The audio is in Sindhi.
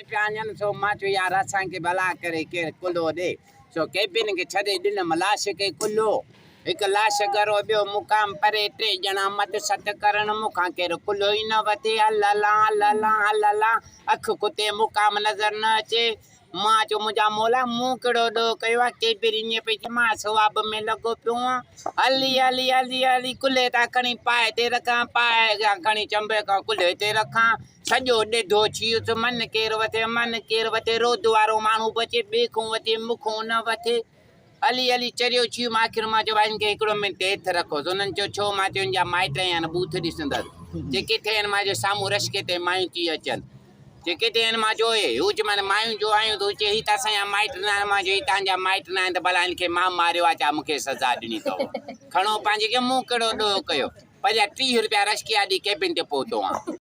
پيا وڃن، سو مان چيو يار اسان کي ڀلا ڪري ڪير ڪلهو ڏي، سو ڪيبن کي ڇڏي ڏنم لاش کي ڪلهو، هڪ لاش ڳرو ٻيو مقام پري، ٽي ڄڻا مد ست ڪرڻ مون کان ڪير ڪلهو ئي نه وٺي، هل هلان هل هلان هل هلان اک ڪتي مقام نظر نه اچي، مان چيو منهنجا مولا مون ڪهڙو ڏوهه ڪيو آهي، ڪيبر ائين پئي چئي مان ثواب ۾ لڳو پيو آهيان، هلي هلي هلي هلي ڪلهي تان کڻي پائي تي رکان، پائي کان کڻي چنبي کان ڪلهي تي رکان، سڄو ڏيڍو ڇيهس، من ڪير وٿي، من ڪير وٿي، روڌ وارو ماڻهو به اچي، ٻئي کون وٿي، مون کون نه وٿي. هلي هلي چريو ڇيهه آخر مان چيو ڀائي هن کي هڪڙو منٽ هيٺ رکوس. انهن چيو ڇو؟ مان چيو هن جا مائٽ آيا آهن، ٻوٿ ڏسندس. چي ڪٿي آهن؟ مان چيو سامهون رشڪي تي مايون ٿي اچن. چي ڪٿي آهن؟ مان چيو اهي. هو چي معنيٰ مايون جو آيون ته هو چي هي ته اسان جا مائٽ نه آهن. مان چيو هي توهان جا مائٽ نه آهن ته ڀلا هن کي مان ماريو آهي ڇا مون کي سزا ڏني اٿو. کڻو پنهنجي کي مون ڪهڙو ڏوهه ڪيو. پنهنجا 30 روپيا رشڪي آڏي ڪيبن تي پهتو آهيان.